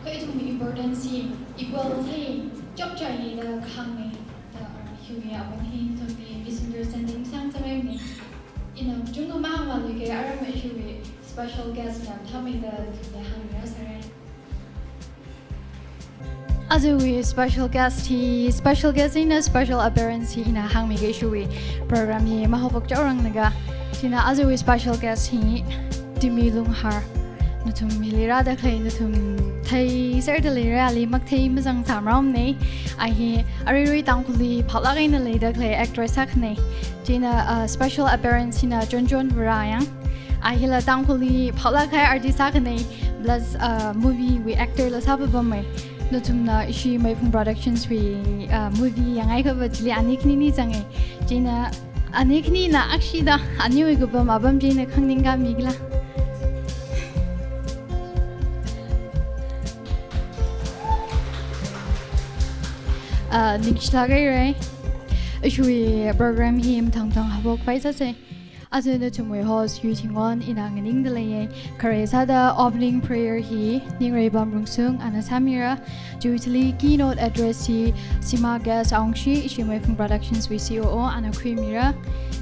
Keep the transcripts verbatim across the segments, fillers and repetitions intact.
Kha ithum importance hi equal thei chapchai da kahāngna da, uh, hiwui apong hi nathumli misunderstanding sāngasakmana. Ina chungda mahāngluike, aram hiwui special guest na thāmei da nathumli hāngmira sāra. Ajawui special guest hi, special guest eina special appearance hi ina hāngmiga ishiwui program hi mahaophok chaoranglaga. China ajawui special guest hi Timi Lunghar. Nathum hili rāda khalei nathum theiserda leira, ali makthei mazang sāmrāmana. A hi aruirui Tangkhulli phaolāk eina leida khalei actress akhana. China, uh, special appearance hina Chonchon Vara yang. A hila Tangkhulli phaolāk kahai artist akhana, plus, uh, movie wui actor la sāpapama. Nathumna ishi Meiphung Productions wui, uh, movie yangaikha va chili ani khani ni zanga. China ani khanina akshida aniwui kapam apam china khangning kami kala. Uh, ningshilāk haira. Ishiwui program hi mathang mathang haophok khavai sāsa. Aja nathumwui host Yu Thingon ina nganingda leiya. Khare sāda opening prayer hi Ningreipam Rungsung ana sāmira. Chiwui thili keynote address hi Sima Gas Aungshi, ishi Meiphung Productions wui C O O ana khuimira.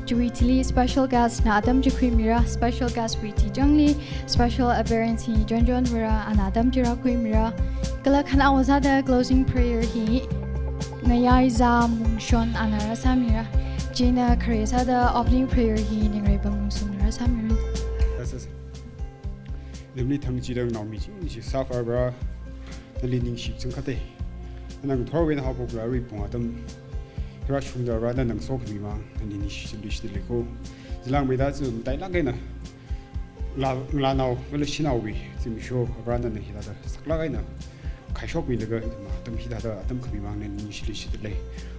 Chiwui thili special guest na atam chi khuimira. Special guest wui thijangli special appearance hi Chonchon Vara ana atam chi rākhuimira. Kala khanaowa sāda closing prayer hi Ngayaizam Mungshon ana rāsāmira. China khare sāda opening prayer hi Ningreipam Rungsungna rāsāmira. Yes, yes. Ithumli thang chida nganaomi ching chi sāpharā, nali ningshi chungkhatai. Nana ngathorwui eina haophokla aruipung atam hi rāshungda rāda nana ngasokhami mang, nali ningshi chili shitili ko. Chilāngmeida chi matailāk eina la, lanao kala shanaowui zimiksho Avā nana hithāda saklāk eina khaishokmilaga ithumna atam hithāda atam khami mang nali ningshili shitili.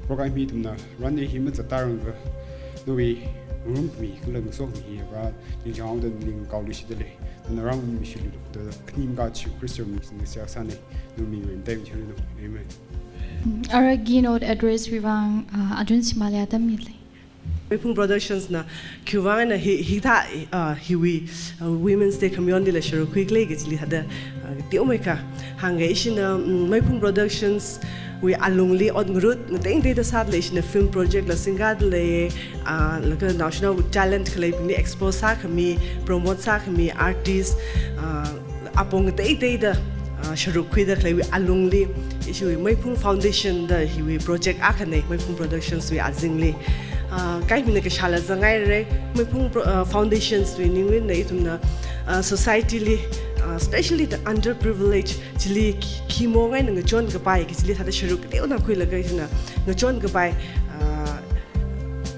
Program hi ithumna rānei hi mazattaranglaga nawui ngarumkhami kala ngasokhami hi Avā ningchānghaoda ningkaoli shitili. Nana rāngarumishilu da khani makachi Christian mission ni siya sāna, nawui mingwui eina tei michilu. Amen. Mm, ara keynote address wui vang, uh, Achon Simali atam mili. Meiphung Productions na khiwui vang eina hi, hithā, uh, hiwui, uh, Women's Day khamayonlila sharuk khuikhala kaji chili thāda, uh, teomeikha hānga. Ishina, mm, Meiphung Productions wui alungli ot ngarut ngatei ngateida sāda lei, ishina film project la singkada lei, ah, laga naoshinao talent khaleibingli expose sākhami, promote sākhami artist, ah, apong ngatei ngateida, ah, sharuk khuida khaleiwui alungli, ishiwui Meiphung Foundation da hiwui project akhana, Meiphung Productions wui azingli. Ah, kaimina kashāla zanghaira, Meiphung Pro-, ah, Foundations wui ningwui eina ithumna, ah, society li, ah, especially the underprivileged, chili khi-, khimong eina ngachon kapai, kaji chili thāda sharuk kateonao khuilaga ishina ngachon kapai, ah,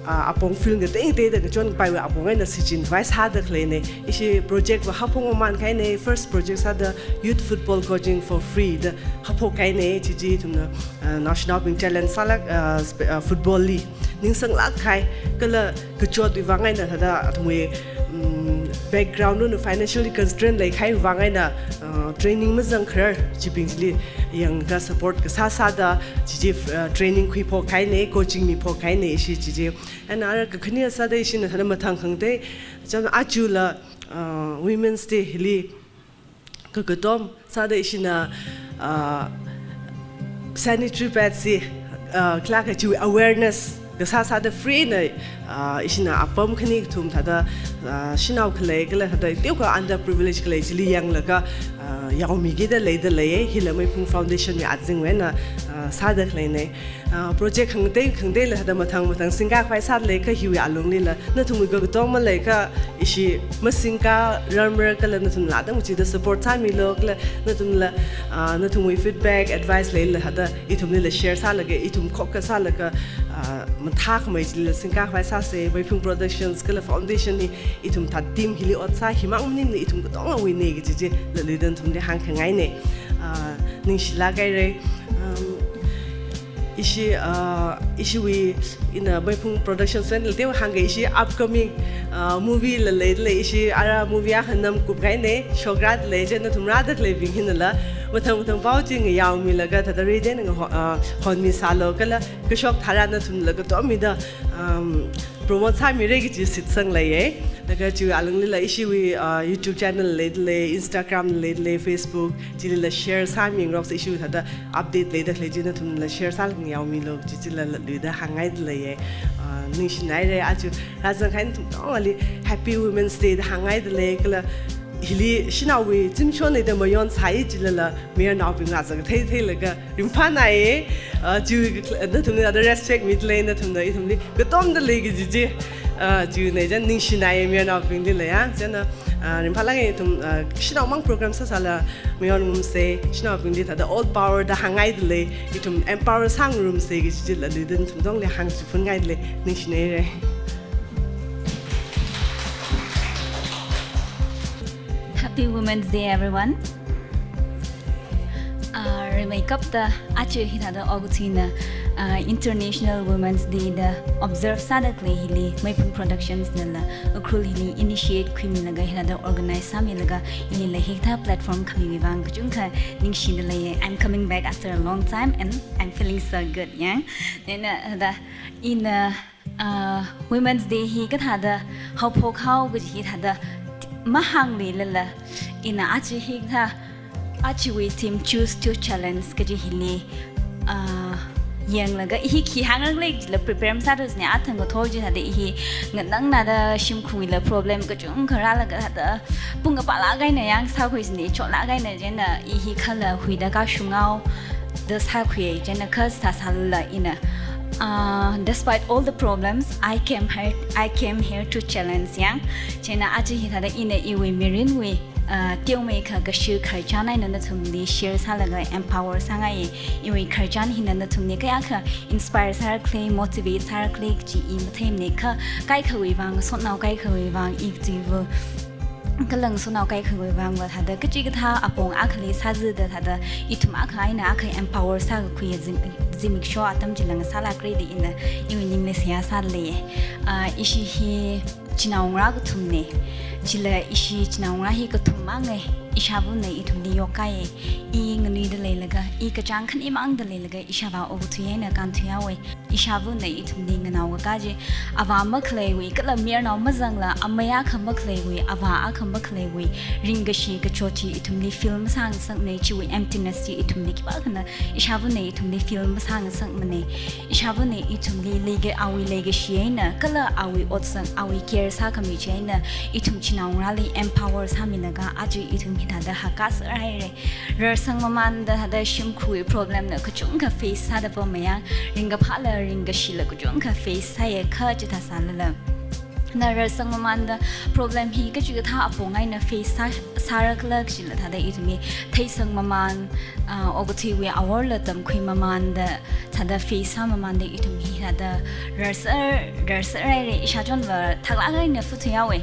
ah, apong field ngatei ngateida ngachon kapaiwui apong eina shichin khavai sāda khaleina. Ishi project va haophok mamān kahaina, first project sāda youth football coaching for free da haophok kahaina, chi chi ithumna, ah, naoshinaobing talent sālāk, ah, sp-, ah, football li ningsanglāk kahai, kala kachotwui vang eina thāda athumwui, mm, background wui eina financially constrained leikahaiwui vang eina, uh, training mazangkharar chibing chili yangda support kasā sāda, chi chi, uh, training khuiphok kahaina, coaching miphok kahaina, ishi chi chi. Eina ara kakhane sāda ishina thāda mathang khangatei, chān ajala, uh, Women's Day hili kakatom sāda ishina, ah, sanitary pads hi, ah, kala kachiwui awareness kasā sāda free na, ah, ishina apam khani kathum thāda, ah, shanao khalei kala thāda teokha underprivileged khalei chili yanglaga, ah, yaomikida leida lei, hila Meiphung Foundation wui azingwui eina, ah, sāda khaleina. Ah, project khangatei khangateila thāda mathang mathang singkā khavai sāda lei, kha hiwui alunglila nathumwui kakatom maleikha ishi masingkā rarmara kala nathumla atam chida support sāmilu kala nathumla, ah, nathumwui feedback, advice leila thāda ithumlila share sālaga, ithum khokkha sālaga, ah, mathākhamei chilila singkā khavai sāsa. Meiphung Productions kala Foundation hi ithum thāda team hili ot sā, himang maningla ithum katongawuina kaji chila nathumli hāngkhangaina. Ah, ningshilāk haira. Um, ishi, uh, ishiwui, ina Meiphung Productions wui eina teokha hāngga ishi upcoming, uh, movie la leida lei, ishi ara movie akha namkup kahaina, shokrāda lei, chieina nathum rāda khaleibing hinala, Mathang mathang pao chi ngayaomilaga thāda reiden nga ho-, ah, honmisālu kala kashok tharan nathumla katomida, um, promote sāmira kaji shitsang leiya. Laga chi alanglila ishiwui, ah, YouTube channel leidalei, Instagram leidalei, Facebook chilila share sāmingaroksa ishiwui thāda update leida khalei chi nathumla share sālaga ngayaomilu kaji chila luida hāngngaidalei. Ah, ningshinaira, aja rāzangkahai nathum katongali Happy Women's Day da hāngngaidalei kala hili shanaowui zimiksho eina da mayon sāi chilala mayarnaobing rāzang thei theilaga ringphānai. Ah, chi nathumli thāda respect midalei, nathumna ithumli katomdalei kaji chi. Ah, chieina chān ningshinai mayarnaobinglila ya. Chieina, ah, ringphālāka ithum, ah, shanaomang program sāsāla mayonrumsa, shanaobingli thāda all power da hāngngaidalei, ithum empower sāngarumsa kaji chila luida nathum katongali hāngchiphunngaidalei, ningshinaira. Happy Women's Day, everyone. Ah, rimeikapta aja hithāda okathuina, ah, International Women's Day da observe sāda khalei hili Meiphung Productions nala Ukhrul hili initiate khuimilaga hithāda organize sāmilaga ilila hikathā platform khamiwui vang kachungkha ningshidalei. I'm coming back after a long time and I'm feeling so good, ya. Nena thāda ina, ah, Women's Day hi kathāda haophok hao kaji hi thāda mahāngluilala, ina aja hikathā, ajawui theme Choose to Challenge kaji hili, ah, yanglaga hi khi hāngrang lei kajila prepare masāthusne, athang kathor chi thāda hi nganāngnada shimkhurwuila problem kachungkha rālaga thāda pung kapālāk eina yangsākhuisne, chotlāk eina chieina hi khala huida kashung hao da sākhui, chieina kha sāsālala ina, ah, despite all the problems, I came here, I came here to challenge, ya. Chieina aja hithāda ina iwui mirinwui, ah, teomeikha kashi khararchan eina nathumli share sālaga empower sāngai. Iwui khararchan hina nathumli kayākha inspire sāra khalei, motivate sāra khalei kaji i matheimane kha, kaikhawui vang, sotnao kaikhawui vang i kativu kala ngasotnao kaikhawui vangva thāda kachikathā apong akhali sāzada thāda ithum akha eina akha empower sākakhui zim-, zimiksho atam chila ngasālākra da ina iwui ningli seihā sālei. Ah, ishi hi chinaongarā kathumne. Chila ishi chinaongarā hi kathum mangai. Ishāvana ithumli yokkaiya. I nganuida leilaga, i kachāng khanimangda leilaga ishāvā okathui eina kānthui haowa. Ishāvana ithumli nganaokaka chi, avā makhaleiwui kala mayarnao mazangla, amei akha makhaleiwui, avā akha makhaleiwui ringkashi kachot chi ithumli feel masāngasakmane, chiwui emptiness chi ithumli khipākhana ishāvana ithumli feel masāngasakmane. Ishāvana ithumli leiga, awui leikashi eina kala awui otsak, awui care sākhami chi eina ithum chinaongarāli empower sāmilaga aja ithum hithāda hakasar haira. Rarsang mamānda thāda shimkhurwui problem la kachungkha face sāda pamaya, ringkaphāla ringkashila kachungkha face sāya kha chithā sālala. Na rarsang mamānda problem hi kachikathā apong eina face sā, sāra khala kajila thāda ithumwui theisang mamān, ah, okathuiwui aworla tamkhui mamānda thāda face sā mamānda ithum hi thāda rarsar, rarsar haira, ishāchonva thaklāk eina phuithui haowa.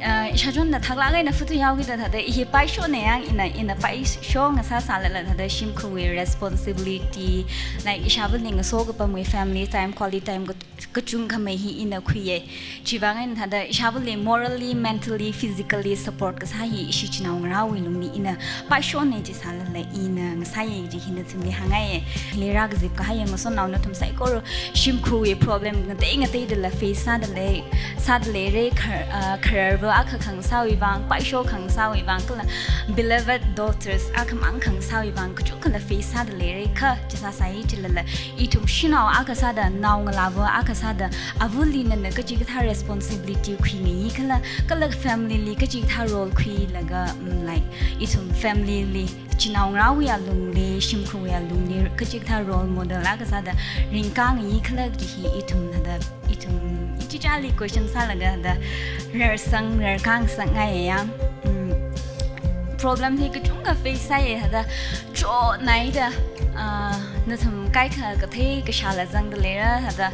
Ah, ishāchonva thaklāk eina phuithui haokida thāda i hi paishona yang ina, ina paisho ngasāsālala thāda shimkhurwui responsibility, like ishāvali ngaso kapamwui family time, quality time ka-, kachungkhamei hi ina khuiya. Chiwui vang eina thāda ishāvali morally, mentally, physically support kasā hi ishi chinaongarāwui lungli ina paishona chi sālala ina ngasāya kaji hi nathumli hāngngaiya. Hili rākazip kahaiya ngasotnao nathum saikora shimkhurwui problem ngatei ngateidala face sādalei, sādaleira, khar-, ah, khararva akha khangasāwui vang, paisho khangasāwui vang, kala beloved daughters akhamang khangasāwui vang, kachungkhala face sādaleira kha chi sāsai chilala ithum shanao akha sāda, naongalāva akha sāda, avali nana kachikathā responsibility khuingai khala, kala family li kachikathā role khuilaga, mm, like, ithum family li, chinaongarāwui alungli, shimkhurwui alungli, kachikathā role model akha sāda ringkāngai khala kaji hi ithum thāda, ithum ichichāli question sālaga thāda rarsang, rarkāngasakngaiya. Mm. Problem hi kachungkha face sāya thāda, chotnaida, ah, nathum kaikha kathei kashāla zangda leira thāda,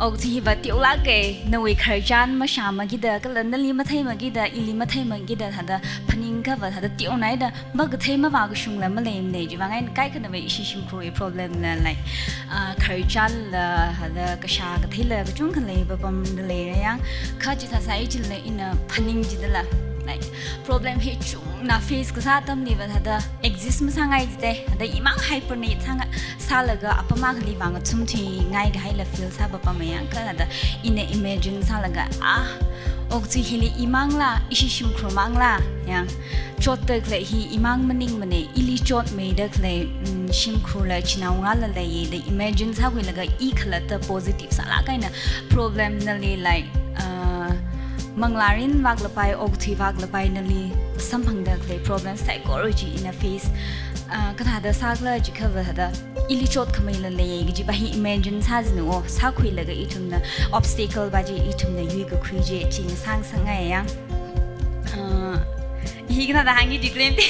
okathui hiva teolāka, nawui khararchan mashāmagida, kala nali matheimagida, ili matheimagida thāda, phaningkhava thāda teonaida, makathei mavākashungla maleimane, chiwui vang eina kaikhanava ishi shimkhurwui problem la, like, ah, khararchanla, thāda kashā katheila kachungkha leipapamda leira yang, kha chithā sāi chila ina phaning chidala, Problem hi chungna face kasā atamliva thāda exist masāngai jite, thāda imang hibernate sānga, sālaga apam akhali vang athum thuingai kahaila feel sāpapamei yang, kha thāda ina imagine sālaga, ah, okathui hili imangla, ishi shimkhur mangla, yang, chotda khalei hi imang maningmane, ili chotmeida khalei, mm, shimkhurla chinaongala leiye da imagine sākhuilaga i khalatta positive sālāk eina problem nali, like, uh, manglārin vāklapai, okathui vāklapai nali samphangda khalei problem saikora chi ina face, uh, kathāda sākhala jiakhava thāda ili chotkameila leiye kajiva hi imagine sāzanu o, sākhuilaga ithumna obstacle va chi ithumna yuikakhui chi chi ngasāngasakngai yang. Uh, hi kathāda hāngki ji claim te.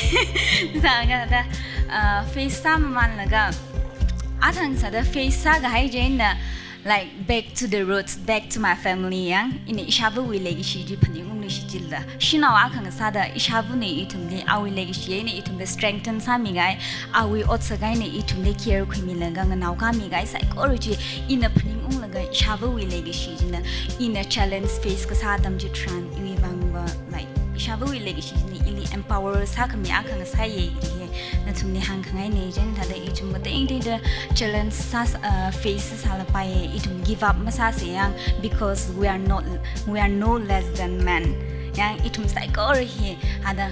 Sākahāngda, uh, face sāmamanlaga, athang sāda face sākahai china, like, back to the roots, back to my family yang, ina ishāvāwui leikashi chi phaningungluishit chila. Shanao akha ngasāda ishāvāna ithumli awui leikashi eina ithumli strengthen sāmikahai, awui otsak eina ithumli care khuimilaga nganaokāmikahai saikora chi ina phaningunglaga ishāvāwui leikashi china ina challenge face kasā atam chitharan iwui vangva, like, ishāvāwui leikashi china ili empower sākhami akha ngasāye kaji hi nathumli hāngkhangaine. Chieina thāda ithum katengtengda challenge sā, uh, face sālapaiye, ithum give up masāsa yang, because we are not, we are no less than men. Yang ithum saikora hi, thāda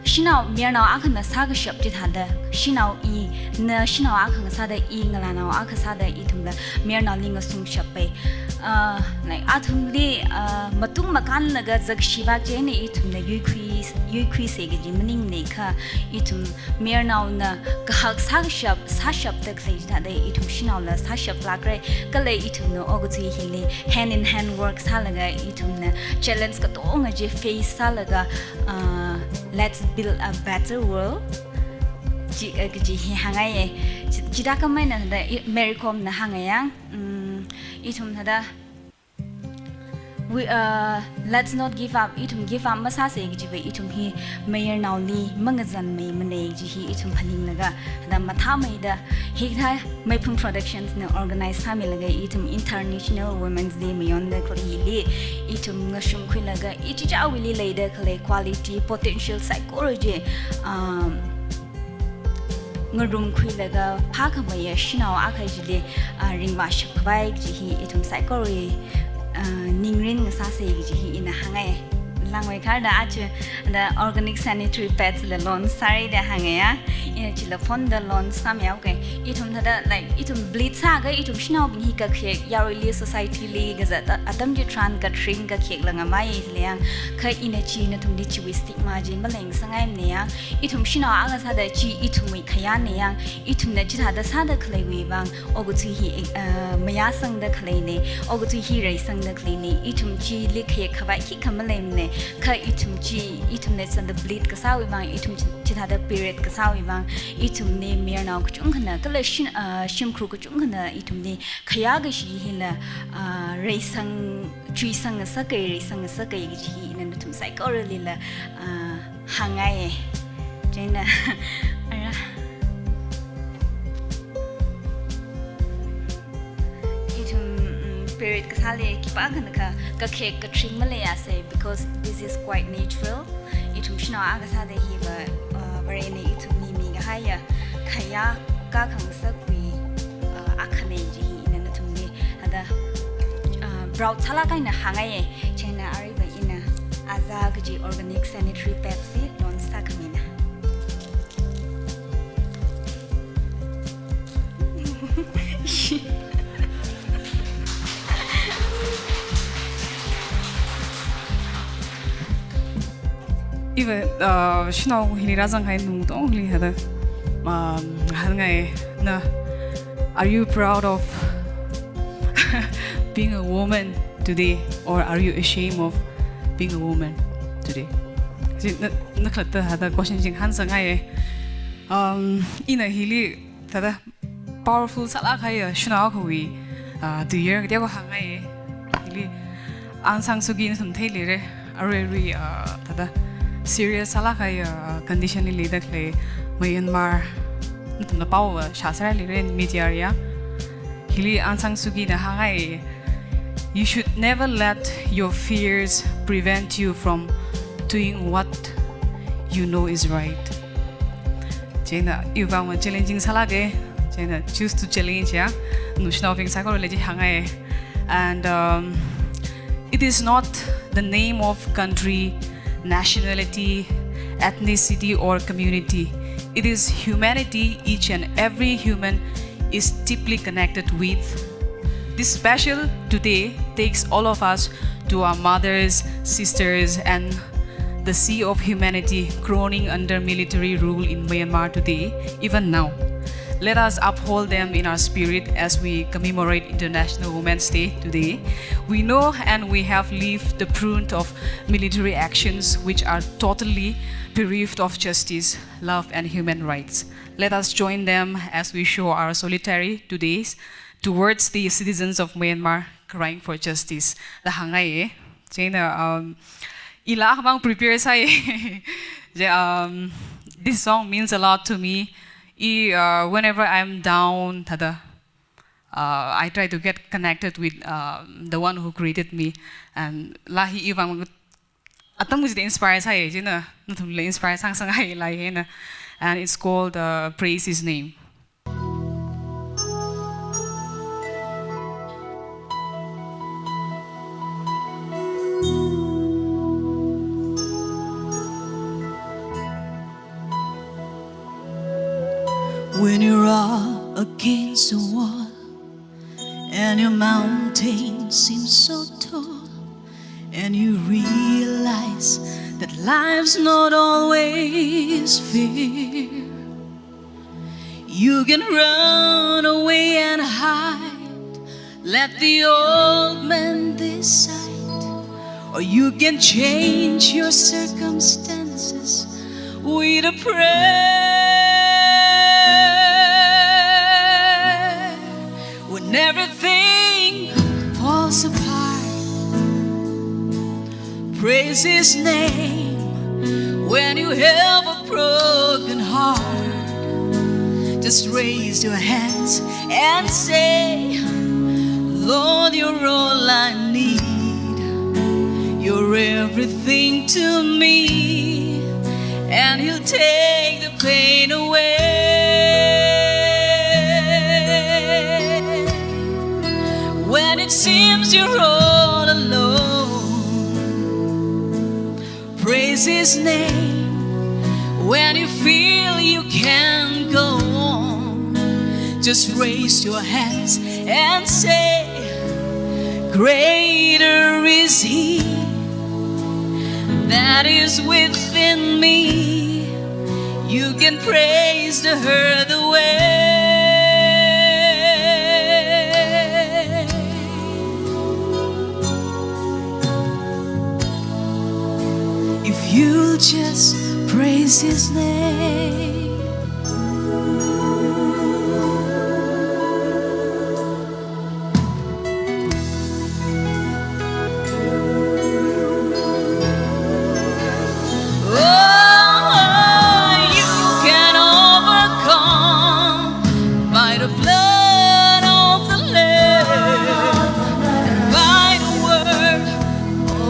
shanao, mayarnao akhana sākashap chi thāda, shanao ina shanao akha ngasāda i ngalānao akha sāda ithumla mayarnaoli ngasungshappai. Uh, like, athumli, uh, matung makānlaga zakshi vak china ithumna yuikhui, yuikhuisa kaji maningne, kha ithum mayarnaona kahak sākashap, sāshapda khalei chi thāda ithum shanaola sāshaplākra, kala ithumna okathui hili hand in hand work sālaga ithumna challenge katonga chi face sālaga, uh, let's build a better world. Chi, uh, kaji hi hāngngaiye. Chi, chithākhamei eina thāda i, Mary Kom na hānga yang, mm, ithum thāda, we, uh, let's not give up. Ithum give up masāsa kajiva ithum hi mayarnaoli mangazanmeimane kaji hi ithum phaninglaga, thāda mathāmeida, hikathā Meiphung Productions na organize sāmilaga ithum International Women's Day mayonda khalei hili ithum ngashungkhuilaga ichichāwuili leida khalei quality, potential saikora chi, um, ngarumkhuilaga phākhameiya shanao akha chili, ah, ringvāshap khavai kaji hi ithum saikora, ah, ningrin ngasāsa kaji hi ina hāngngai. Langmeikharda aja thāda organic sanitary pads la launch sāra da hānga ya. Ina chila phonda launch sāmihaoke. Ithum thāda, like, ithum bleed sāakha ithum shanaobing hi kakhek, yaruili society li kazat a-, atam chitharan kathring kakhek la ngamai le yang. Kha ina chi nathumli chiwui stigma chi maleisangngaimane yang. Ithum shanao akha sāda chi ithumwui khayāne yang, ithumna chithāda sāda khaleiwui vang, okathui hi, eh, mayāsangda khaleine, okathui hi reisangda khaleine, ithum chili khayek khavai khikha maleimane, kha ithum chi, ithumna chithāda bleed kasāwui vang, ithum chi, chithāda period kasāwui vang, ithumna mayarnao kachungkhana, kala shin-, eh, shimkhur kachungkhana ithumli khayā kashi hila, eh, reisang, chuisangngasakai, reisangsakai kaji hi ina nathum saikoralila, ah, hāngngaiye. Chieina, ara, ithum, mm, period kasāli khipākhana kha, kakhek kathring maleiasei, because this is quite natural. Ithum shanao akha sāda hiva, ah, Varena ithumli mikahaiya khayā kakhangasakwui, ah, akhane kaji hi ina nathumli thāda, ah, proud sālāk eina hāngngaiye. Chieina aruiva ina Aza kaji organic sanitary pads hi launch sākhamina. Iva, uh, shanao hili rāzanghai nung tongli thāda, um, hāngngai na, are you proud of being a woman today, or are you ashamed of being a woman today? Chi na, na khalatta thāda question chi ngahānsangngaiye. Um, ina hili thāda powerful sālāk kahaiya shanao akhawui, ah, tuiyār kateokha hāngngaiye. Hili Aung San Suu Kyi nathum theileire. Arui arui, ah, thāda serious sālāk kahaiya, ah, condition li leida khalei Myanmar, nathumna paova shāsāra leire media ya. Hili Aung San Suu Kyi na hāngngaiye, "You should never let your fears prevent you from doing what you know is right. Chieina iwui vang challenging sālāka. Chieina choose to challenge ya. Naoshinaobing saikorali chi hāngai. And um, it is not the name of country, nationality, ethnicity, or community. It is humanity each and every human is deeply connected with. This special today takes all of us to our mothers, sisters, and the sea of humanity groaning under military rule in Myanmar today, even now. Let us uphold them in our spirit as we commemorate International Women's Day today. We know and we have lived the brunt of military actions which are totally bereft of justice, love, and human rights. Let us join them as we show our solidarity today towards the citizens of Myanmar crying for justice. Da hāngai. Chieina, um, ila mang prepare sāi. Je, um, this song means a lot to me. I, uh, whenever I'm down, thāda, uh, I try to get connected with, uh, the one who created me. And la hi iwui vang atam kachida inspire sāi, chieina nathumli inspire sāngasakngai la hina. And it's called, uh, Praise His Name. When you're up against a wall and your mountain seems so tall, and you realize that life's not always fair, you can run away and hide. Let the old man decide. Or you can change your circumstances with a prayer. When everything falls apart, praise His name. When you have a broken heart, just raise your hands and say, "Lord, you're all I need. You're everything to me." And He'll take the pain away. When it seems you're all alone, praise His name. When you feel you can't go on, just raise your hands and say, "Greater is He that is within me." You can praise the hurt away. If you'll just praise His name. Oh, you can overcome by the blood of the Lamb and by the word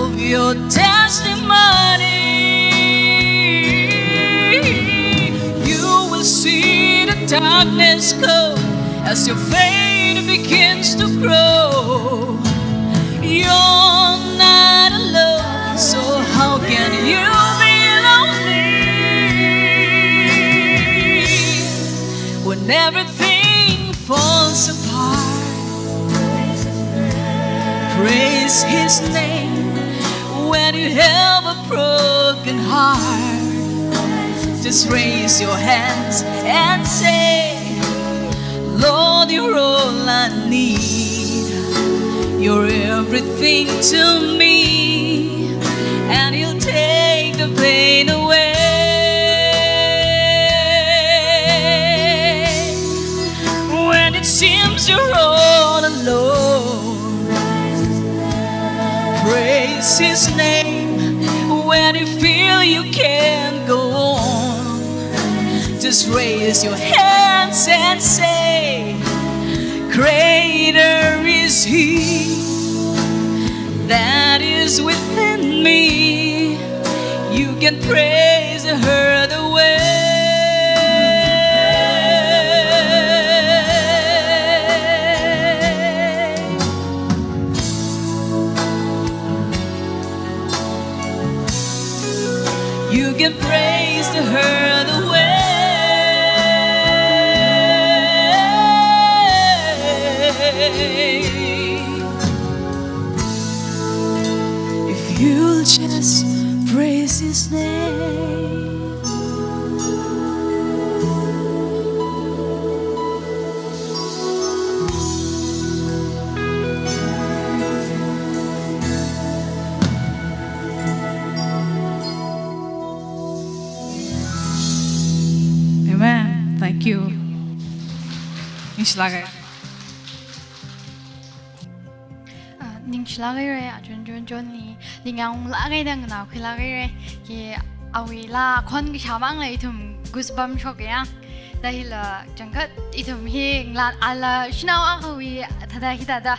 of your testimony. You will see the darkness go as your faith begins to grow. You're not alone, so how can you be lonely? When everything falls apart, praise His name. When you have a broken heart, just raise your hands and say, "Lord, you're all I need. You're everything to me." And He'll take the pain away. When it seems you're all alone, praise His name. When you feel you can't go on, just raise your hands and say, "Greater is He that is within me." You can praise her the way. You can praise her the way. If you'll just praise his name. Amen. Thank you. Ningshilāk haira. Ah, ningshilāk haira, achon chon chonli, ningyāng lāk haida nganākhuilāk haira, ki awui laa khon kashā mangla ithum goosebump shoka ya. Da hila changkhat ithum hi ngala ala shanao akhawui thāda hithāda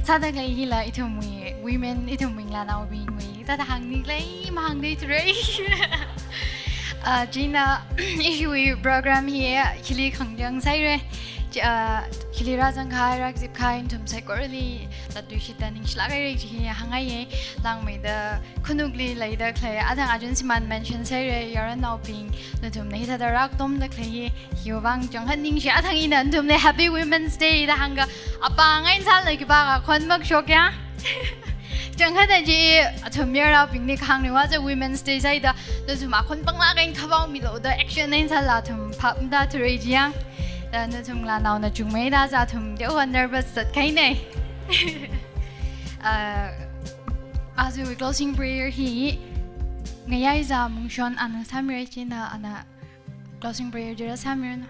sāda khalei hila ithumwui women, ithumwui ngalānaobingwui thāda hāngni khalei mahāngda thura. Ah, chieina ishiwui program hi hili khangachang sāhaira. Chi, ah, hili rāzangkahai, rākazipkahai nathum saikorali latluishitta ningshilāk haira chi hi hāngngaiya. Langmeida khanukli leida khalei, athang achon shimān mention sāhaira, yaronnao ping, nathumna hithāda rākatomda khalei hi, hiwui vang changkhat ningshi, athang ina nathumli Happy Women's Day da hāngakha, apāng eina sālala khipākha khon makashok ya. Changkhat chi athum yaronnao pingli kahāngna va, chi Women's Day sāhaida, nathum akhon panglāk eina khavao milu da action eina sālala athum phap matāthura chi ya. Da nathum ngalānaona chungmeida chi athum teokha nervous zatkahaina. Ah, aja closing prayer hi ngayaija Mungshon ana sāmira, chieina ana closing prayer chi rāsāmiranu.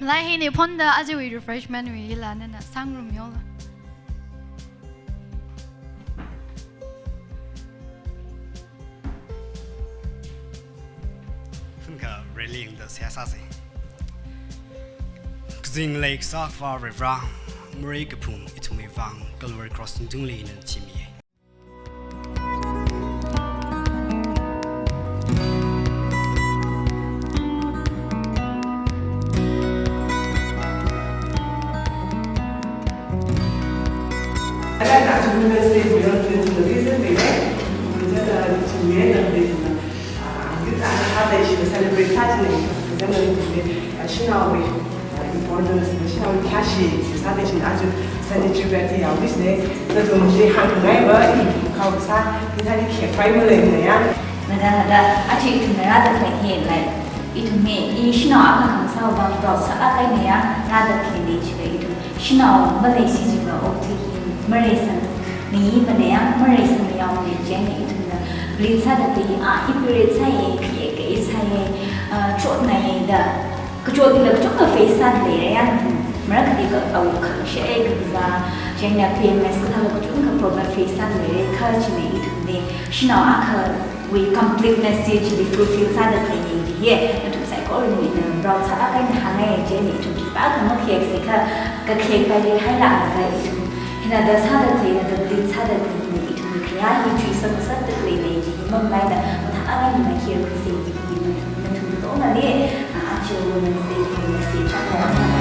Malai hi ni phonda ajawui refreshment wui hila nana sāngarummilu. Phunka railing da seihā sāsa. Kazing leikasā Akhava Varivara, marei kaphung ithumwui vang Calvary Cross tungli nana thimiya. Importance na shanao khashi sāda shin aja Sunday trip ati yaoda shin, nathumli hāngngaiva, i khao kasā hithāli khekpai maleimana ya. Nada nada, aja ithumna rāda khalei hi, like, ithum hi, i shanao akha khangasāwui vang proud sālāk kahaina ya, rāda khalei hi chila ithum shanao maleisi jiakha okathui hi mareisangmimana ya, mareisangmi yaomana, chieina ithumna lead sāda khalei hi, ah, i period sāya, khayek kahai sāya, ah, chotnāya da. Kachot hila kachungkha face sāda leira ya, marakhali ka awui khangshe ai kakazā, chieina P M S kathāla kachungkha problem face sāda leira, kha china ithumli shanao akhawui complete message li fulfill sāda khalei hi, nathum saikorali ina proud sālāk kahaina hāngngai, chieina ithum khipākha makhayeksa kha, kakhayekpai leihailāka ithum hina da sāda khalei, nada lead sāda khalei hi ithumwui khayā hi chuisak ngasakda khaleina chi hi mamalaida, mathālāk eina makhayekhuisa chi hi nathum, nathum katongali, ah, aja Women's Day hi message akha